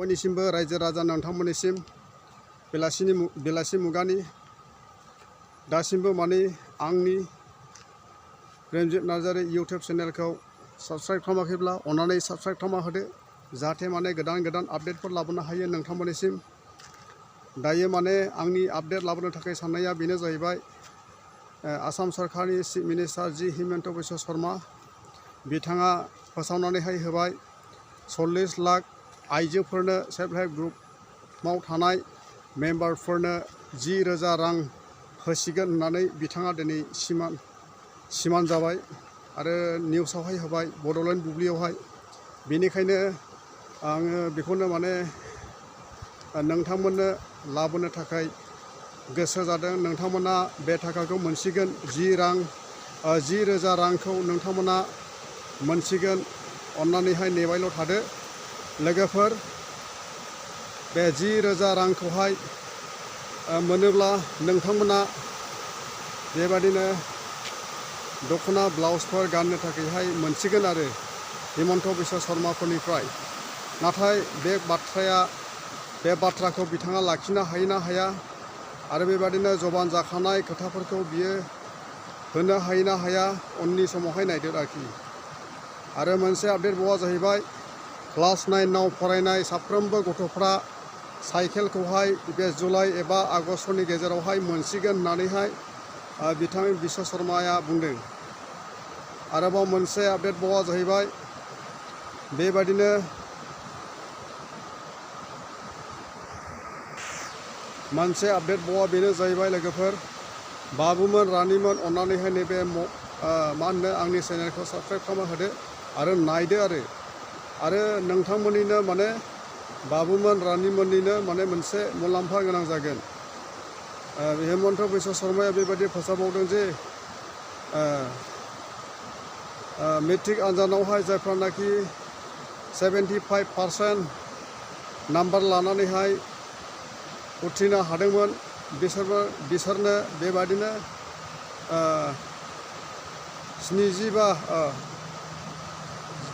बयनिसिमबो रायजो राजा नोंथांमोननिसिम बेलासि मुगानि दासिमबो माने आंनि प्रेमजित नार्जारी इउटुब चेनेलखौ साबस्क्राइब खालामाखैब्ला अन्नानै साबस्क्राइब खालामना होदो जाहाथे माने गोदान आपडेटफोर लाबोनो हायो नोंथांमोननिसिम। दायो माने आंनि आपडेट लाबोनो थाखाय साननाया बेनो जाहैबाय आसाम सरकारनि चिफ मिनिस्टार जि हिमन्त बिश्व शर्मा बिथाङा फोसावनानैहाय होबाय 40 लाख आइजोफोरनो सेल्फ हेल्प ग्रुपआव थानाय मेम्बारफोरनो 10,000 रां होसिगोन होननानै बिथाङा दिनै सिमान जाबाय आरो निउसावहाय होबाय बड'लेण्ड बुब्लियावहाय। बेनिखायनो आङो बेखौनो माने नोंथांमोननो लाबोनो थाखाय गोसो जादों। नोंथांमोना बे थाखाखौ मोनसिगोन 10,000 रांखौ नोंथांमोना मोनसिगोन। अन्नानैहाय नेबायल' थादो लोगोफोर। बे 10,000 रांखौहाय मोनोब्ला नोंथांमोना बेबादिनो दख'ना ब्लाउसफोर गाननो थाखायहाय मोनसिगोन आरो हिमन्त बिश्व शर्माफोरनिफ्राय। नाथाय बे बाथ्राखौ बिथाङा लाखिनो हायो ना हाया आरो बेबादिनो जबान जाखानाय खोथाफोरखौ बियो होनो हायो ना हाया उननि समावहाय नायदो आरोखि। आरो मोनसे आपडेट बावा जाहैबाय क्लास 9आव फरायनाय साफ्रोमबो गथ'फ्रा साइकेलखौहाय बे जुलाइ एबा आगष्टनि गेजेरावहाय मोनसिगोन होननानैहाय बिथां बिश्व शर्माया बुंदों। आरोबाव मोनसे आपडेट बावा जाहैबाय बेबादिनो मोनसे आपडेट बावा बेनो जाहैबाय लोगोफोर, बाबुमोन रानिमोन अन्नानैहाय नैबे आंनि चेनेलखौ साबस्क्राइब खालामना होदो आरो नायदो आरो नोंथांमोननिनो माने बाबुमोन रानिमोननिनो माने मोनसे मुलाम्फा गोनां जागोन। हिमन्त बिश्व शर्माया बेबायदि फोसावबावदों जे मेट्रिक आनजादावहाय जायफ्रानाखि 75% नाम्बार लानानैहाय उथ्रिनो हादोंमोन बिसोरनो बेबादिनो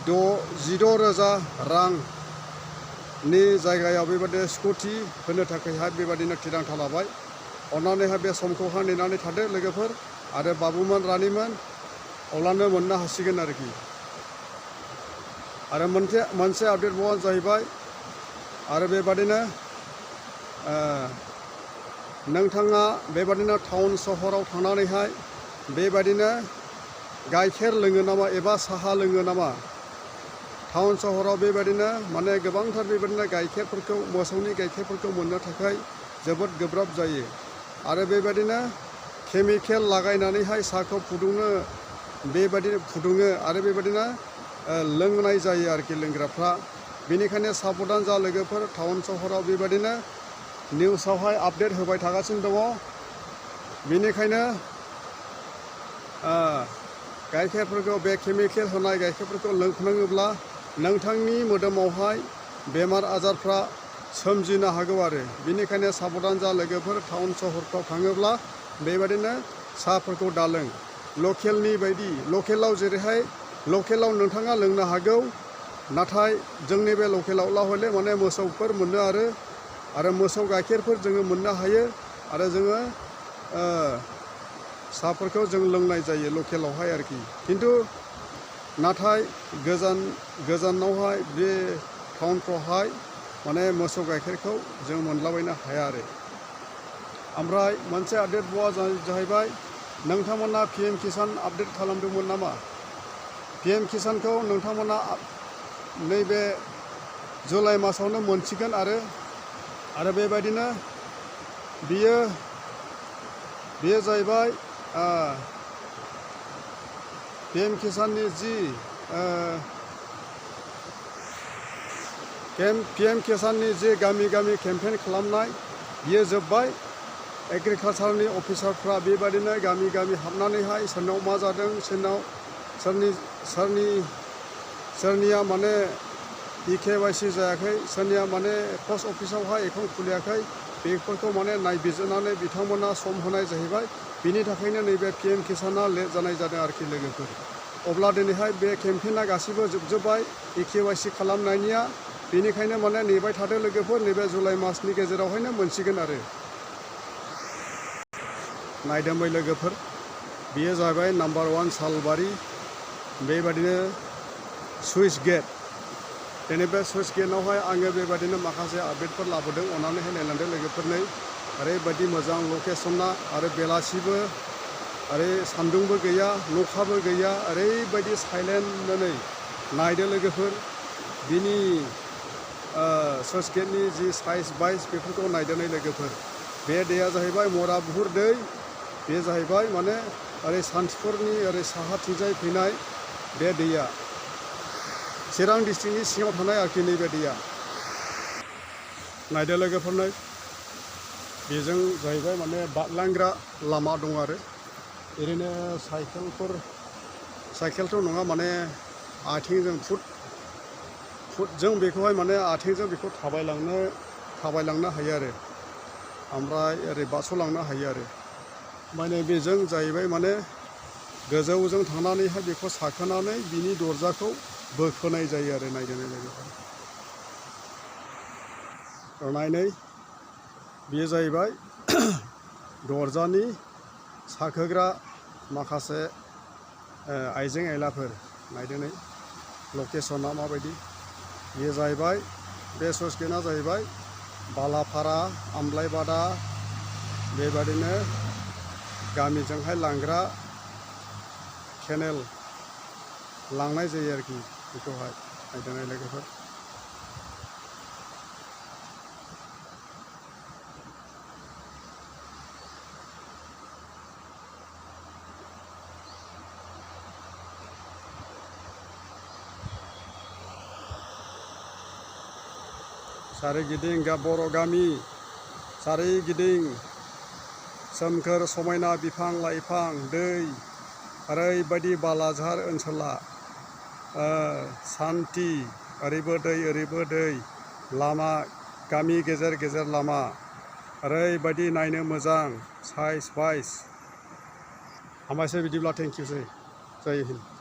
16,000 रांनि जायगायाव बेबादि स्कुटि होनो थाखायहाय बेबादिनो थिरांथा लाबाय। अन्नानैहाय बे समखौहाय नेनानै थादो लोगोफोर आरो बाबुमोन रानिमोन अब्लानो मोननो हासिगोन आरोखि। आरो मोनसे आपडेट बावा जाहैबाय आरो बेबादिनो नोंथाङा बेबादिनो टाउन सहराव थांनानैहाय बेबादिनो गाइखेर लोङो नामा एबा साहा लोङो नामा? टाउन सहराव बेबादिनो माने गोबांथार बेबादिनो गाइखेरफोरखौ मोसौनि गाइखेरफोरखौ मोननो थाखाय जोबोद गोब्राब जायो आरो बेबादिनो केमिकेल लागायनानैहाय साहाखौ फुदुङो आरो बेबादिनो लोंनाय जायो आरोखि लोंग्राफ्रा। बेनिखायनो साबधान जा लोगोफोर। टाउन सहराव बेबादिनो निउसावहाय आपडेट होबाय थागासिनो दङ। बेनिखायनो गाइखेरफोरखौ बे केमिकेल होनाय गाइखेरफोरखौ लोंफ्लाङोब्ला नोंथांनि मोदोमावहाय बेमार आजारफ्रा सोमजिनो हागौ आरो। बेनिखायनो साबधान जा लोगोफोर। टाउन सहरफ्राव थाङोब्ला बेबादिनो साहाफोरखौ दालों। लकेलनि बायदि लकेलाव नोंथाङा लोंनो हागौ, नाथाय जोंनि बे लकेलाव हले माने मोसौफोर मोनो आरो मोसौ गाइखेरफोर जोङो मोननो हायो आरो जोङो साहाफोरखौ जों लोंनाय जायो लकेलावहाय आरोखि। खिन्थु नाथाय गोजानावहाय बे टाउनफ्रावहाय माने मोसौ गाइखेरखौ जों मोनलाबायनो हाया आरो। ओमफ्राय मोनसे आपडेट बावा जाहैबाय नोंथांमोना PM किसान आपडेट खालामदोंमोन नामा? PM किसानखौ नोंथांमोना नैबे जुलाइ मासावनो मोनसिगोन आरो बेबायदिनो बियो जाहैबाय PM किसाननि जि गामि केम्पेइन खालामनाय बियो जोब्बाय। एग्रिकालसारनि अफिसारफ्रा बेबादिनो गामि हाबनानैहाय सोरनाव मा जादों, सोरनिया माने EKYC जायाखै, सोरनिया माने पस्ट अफिसावहाय एकाउन्ट खुलियाखै, बेफोरखौ माने नायबिजिरनानै बिथांमोना सम होनाय जाहैबाय। बिनि थाखायनो नैबे PM किसाना लेट जानाय जादों आरोखि लोगोफोर। अब्ला दिनैहाय बे केम्पेइना गासिबो जोबजोब्बाय EKYC खालामनायनिया। बेनिखायनो माने नेबाय थादो लोगोफोर, नैबे जुलाइ मासनि गेजेरावहायनो मोनसिगोन आरो। नायदोंबाय लोगोफोर, बेयो जाबाय नाम्बार 1 सालबारि, बेबादिनो सुइस गेट। दिनै बे सुइस गेटआवहाय आङो बेबादिनो माखासे आपडेटफोर लाबोदों, अननानैहाय नायलांदो लोगोफोर। नै ओरैबायदि मोजां लकेसना, आरो बेलासिबो, आरो सान्दुंबो गैया, अखाबो गैया, ओरैबायदि साइलेन्टनो। नै नायदो लोगोफोर, बिनि सुइस गेटनि जि साइज बाइज बेफोरखौ नायदो नै लोगोफोर। बे दैया जाहैबाय मराबुहुर दै, बे जाहैबाय माने ओरै सान्थिफुरनि ओरै साहाथिंजाय फैनाय बे दैया, चिरां डिस्ट्रिक्टनि सिङाव थानाय आरोखि नैबे दैया। नायदो लोगोफोर, नै बेजों जाहैबाय माने बारलांग्रा लामा दं आरो। ओरैनो साइकेलथ' नङा, माने आथिंजों फुटजों बेखौहाय माने आथिंजों बेखौ थाबायलांनो हायो आरो, ओमफ्राय ओरै बारस'लांनो हायो आरो। ओमफ्राय नै बेजों जाहैबाय माने गोजौजों थांनानैहाय बेखौ साखोनानै बिनि दरजाखौ बोखोनाय जायो आरो। नायदो लोगोफोर, नायनै बेयो जाहैबाय दरजानि साखोग्रा माखासे आइजें आइलाफोर। नायदो नै लकेसना माबायदि। बेयो जाहैबाय, बे सुइस गेटआ जाहैबाय बालाफारा, आमलाइबादा, बेबादिनो गामिजोंहाय लांग्रा केनेल लांनाय जायो आरोखि बेखौहाय। नायदो नै लोगोफोर, सारिगिदिं बर' गामि, सारिगिदिं सोमखोर समायना बिफां लाइफां, दै, ओरैबायदि बालाझार ओनसोला सान्थि, ओरैबो दै ओरैबो दै, लामा गामि गेजेर गेजेर लामा, ओरैबायदि नायनो मोजां साइज बाइज। हामबायसै बिदिब्ला, थेंकिउसै, जय हिन्द।